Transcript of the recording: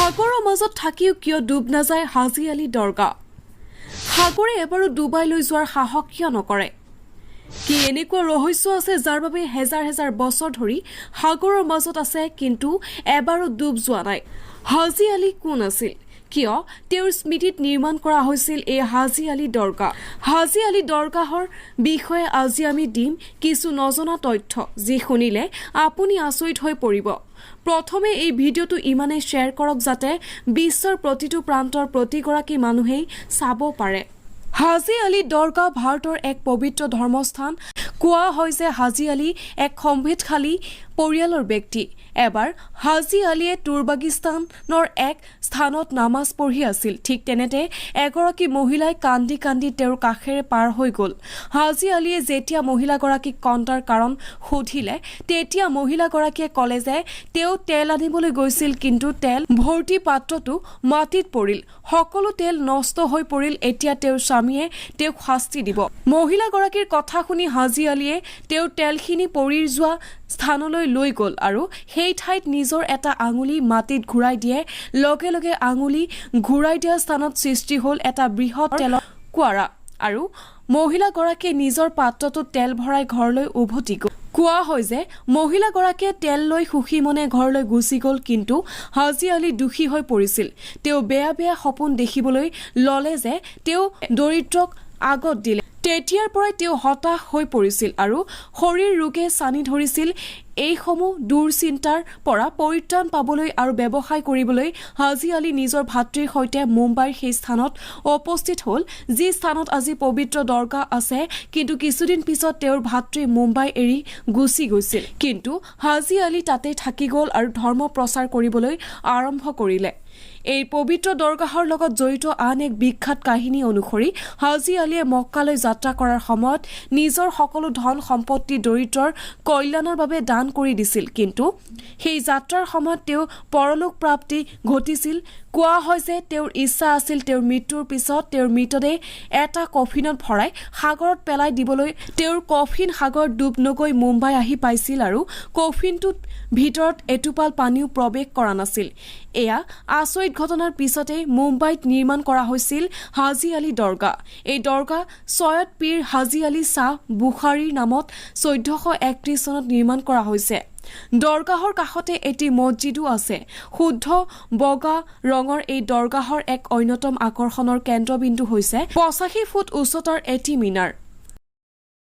সাগৰৰ মাজত থাকিও কিয় ডুব নাযায় হাজী আলী দৰগাহ? সাগৰে এবাৰো ডুবাই লৈ যোৱাৰ সাহস কিয় নকৰে? কি এনেকুৱা ৰহস্য আছে যাৰ বাবে হেজাৰ হেজাৰ বছৰ ধৰি সাগৰৰ মাজত আছে, কিন্তু এবাৰো ডুব যোৱা নাই? হাজী আলী কোন আছিল? কিয় তেওঁৰ স্মৃতিত নিৰ্মাণ কৰা হৈছিল এই হাজী আলী দৰগাহ? হাজী আলী দৰগাহৰ বিষয়ে আজি আমি দিম কিছু নজনা তথ্য, যি শুনিলে আপুনি আচৰিত হৈ পৰিব। প্ৰথমে এই ভিডিঅ'টো ইমানেই শ্বেয়াৰ কৰক যাতে বিশ্বৰ প্ৰতিটো প্ৰান্তৰ প্ৰতিগৰাকী মানুহেই চাব পাৰে। হাজী আলী দৰগাহ ভাৰতৰ এক পবিত্ৰ ধৰ্মস্থান। কোৱা হয় যে হাজী আলী এক সমৃদ্ধশালী পৰিয়ালৰ ব্যক্তি। এবাৰ হাজী আলীয়ে তুৰ্বাগিস্তানৰ এক স্থানত নামাজ পঢ়ি আছিল। ঠিক তেনেতে এগৰাকী মহিলাই কান্দি কান্দি তেওঁৰ কাষেৰে পাৰ হৈ গ'ল। হাজী আলীয়ে যেতিয়া মহিলাগৰাকীক কন্দাৰ কাৰণ সুধিলে, তেতিয়া মহিলাগৰাকীয়ে ক'লে যে তেওঁ তেল আনিবলৈ গৈছিল, কিন্তু তেল ভৰ্তি পাত্ৰটো মাটিত পৰিল, সকলো তেল নষ্ট হৈ পৰিল। এতিয়া তেওঁৰ স্বামীয়ে তেওঁক শাস্তি দিব। মহিলাগৰাকীৰ কথা শুনি হাজী আলীয়ে তেওঁৰ তেলখিনি পৰি যোৱা স্থানলৈ লৈ গ'ল আৰু সেই ঠাইত নিজৰ এটা আঙুলি মাটিত ঘূৰাই দিয়ে। লগে লগে আঙুলি ঘূৰাই দিয়া স্থানত সৃষ্টি হ'ল এটা বৃহৎ তেলৰ কুঁৱাৰা আৰু মহিলাগৰাকীয়ে নিজৰ পাত্ৰটোত তেল ভৰাই ঘৰলৈ উভতি গ'ল। কোৱা হয় যে মহিলাগৰাকীয়ে তেল লৈ সুখী মনে ঘৰলৈ গুচি গ'ল, কিন্তু হাজী আলী দুখী হৈ পৰিছিল। তেওঁ বেয়া বেয়া সপোন দেখিবলৈ ল'লে যে তেওঁ দৰিদ্ৰক আগত দিলে। তেতিয়াৰ পৰাই তেওঁ হতাশ হৈ পৰিছিল আৰু শৰীৰ ৰোগে ছানি ধৰিছিল। এইসমূহ দুশ্চিন্তাৰ পৰা পৰিত্ৰাণ পাবলৈ আৰু ব্যৱসায় কৰিবলৈ হাজী আলী নিজৰ ভাতৃৰ সৈতে মুম্বাইৰ সেই স্থানত উপস্থিত হ'ল, যি স্থানত আজি পবিত্ৰ দৰগাহ আছে। কিন্তু কিছুদিন পিছত তেওঁৰ ভাতৃ মুম্বাই এৰি গুচি গৈছিল, কিন্তু হাজী আলী তাতে থাকি গ'ল আৰু ধৰ্ম প্ৰচাৰ কৰিবলৈ আৰম্ভ কৰিলে। এই পবিত্ৰ দৰগাহৰ লগত জড়িত আন এক বিখ্যাত কাহিনী অনুসৰি হাজী আলীয়ে মক্কালৈ যাত্ৰা কৰাৰ সময়ত নিজৰ সকলো ধন সম্পত্তি দৰিদ্ৰৰ কল্যাণৰ বাবে দান কৰি দিছিল, কিন্তু সেই যাত্ৰাৰ সময়ত তেওঁ পৰলোক প্ৰাপ্তি ঘটিছিল। কোৱা হয় যে তেওঁৰ ইচ্ছা আছিল তেওঁৰ মৃত্যুৰ পিছত তেওঁৰ মৃতদেহ এটা কফিনত ভৰাই সাগৰত পেলাই দিবলৈ। তেওঁৰ কফিন সাগৰত ডুব নগৈ মুম্বাই আহি পাইছিল আৰু কফিনটোত ভিতৰত এটোপাল পানীও প্ৰৱেশ কৰা নাছিল। এয়া আচৰিত ঘটনাৰ পিছতে মুম্বাইত নিৰ্মাণ কৰা হৈছিল হাজী আলী দৰগাহ। এই দৰগাহ চৈয়দ পীৰ হাজী আলী শ্বাহ বুখাৰীৰ নামত 1431 চনত নিৰ্মাণ কৰা হৈছে। দৰগাহৰ কাষতে এটি মছজিদো আছে। শুদ্ধ বগা ৰঙৰ এই দৰগাহৰ এক অন্যতম আকৰ্ষণৰ কেন্দ্ৰবিন্দু হৈছে 85 ফুট উচ্চতাৰ এটি মিনাৰ।